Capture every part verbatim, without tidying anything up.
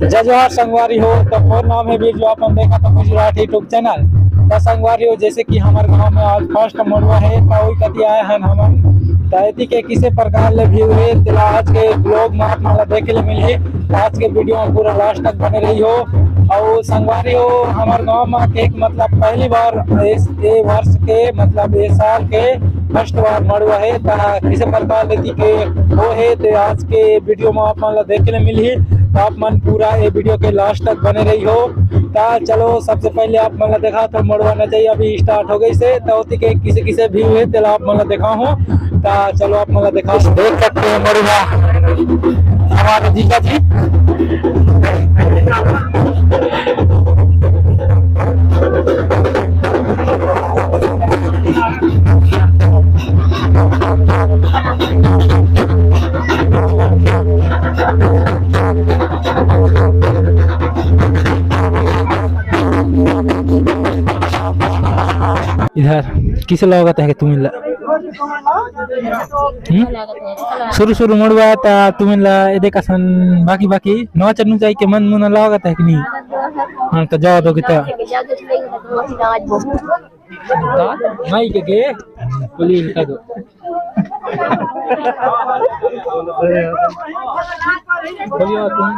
जय जोहार संगवारी हो, तो मोर नाम है बीरजू, आप मन देखत हो गुजरात YouTube चैनल। तो संगवारी हो, जैसे कि हमारे गांव में आज फर्स्ट मड़वा है, तो वही कति आए हैं हमन। तो एती के किसे प्रकार ले भी हुए, तेला आज के ब्लॉग में आप मन ला देखे ले मिलही। आज के वीडियो में पूरा लास्ट तक बने रही हो। और संगवारी हो, हमारे गांव में एक मतलब पहली बार इस, ये वर्ष के मतलब ये साल के फर्स्ट बार मड़वा है, तो किसे प्रकार लेती के वो है, तो आज के वीडियो में आप मन ला देखे ले मिलही। तो आप मन पूरा ये वीडियो के लास्ट तक बने रही हो। तो चलो, सबसे पहले आप मन ला देखा तो मड़वा नचई अभी स्टार्ट हो गई से, तो ओती के किसे किसे भी हुए, तेला आप मन ला देखा हो। तो चलो, आप मन ला देखा, देख सकते हैं मड़वा हमारे जीजा जी। इधर किसे लागत है कि तुम ला? हम्म? शुरू शुरू मड़वा ता तुम ला ये देख असन बाकी बाकी नवा चन्नू जाई के मन मुना लागत है कि नहीं? हाँ, तो जाओ दो किता। नहीं के के बोली इनका दो। बोलिए तुम।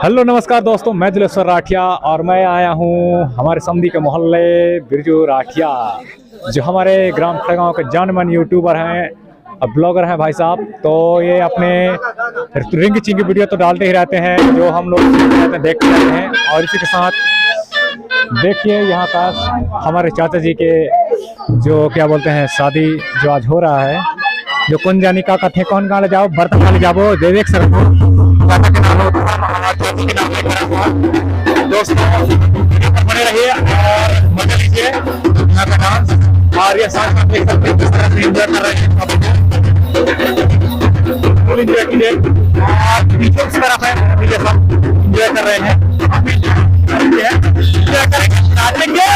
हेलो, नमस्कार दोस्तों, मैं दिलेश्वर राठिया और मैं आया हूँ हमारे समधी के मोहल्ले बिरजू राठिया, जो हमारे ग्राम खड़गांव के जान माने यूट्यूबर हैं और ब्लॉगर हैं भाई साहब। तो ये अपने रिंग चिंग वीडियो तो डालते ही रहते हैं, जो हम लोग देखते रहते हैं। और इसी के साथ देखिए यहाँ का हमारे चाचा जी के जो क्या बोलते हैं शादी जो आज हो रहा है, जो कौन जानी का कथे कौन गाँव ले जाओ, बर्तन वाले जाबो, देवेक सर को। दोस्तों, बने रहिए और मजा लीजिए यहाँ का डांस। और ये साथ साथ देख सकते हैं किस तरह से एंजॉय कर रहे हैं। फुल एंजॉय कीजिए। और पीछे उस तरफ है, पीछे सब एंजॉय कर रहे हैं। हम भी एंजॉय करेंगे, नाचेंगे।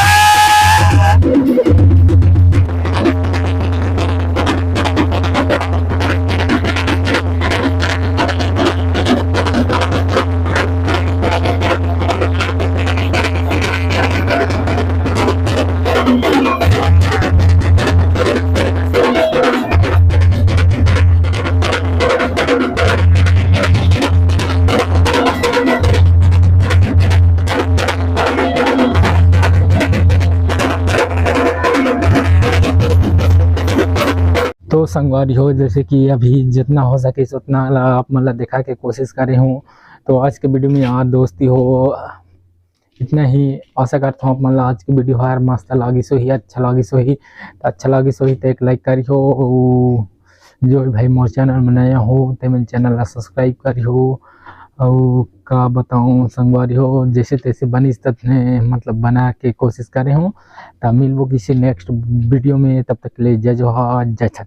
तो संगवारी हो, जैसे कि अभी जितना हो सके उतना ला आप मन ला दिखा के कोशिश करे हूँ। तो आज के वीडियो में यार दोस्ती हो, इतना ही। आशा करता हूँ आप मन ला आज के वीडियो हर मस्त लागिस होही, अच्छा लागिस होही। तो अच्छा लागिस होही तो एक लाइक करिहो। जो भी भाई मोर चैनल में नया हो ते मन चैनल ला सब्सक्राइब करिहो। और का बताऊँ संगवारी हो, जैसे तैसे बनिस ततने मतलब बना के कोशिश करे हूँ। तो मिलबो किसी नेक्स्ट वीडियो में, तब तक के लिए जय जोहार, जय छत्तीसगढ़।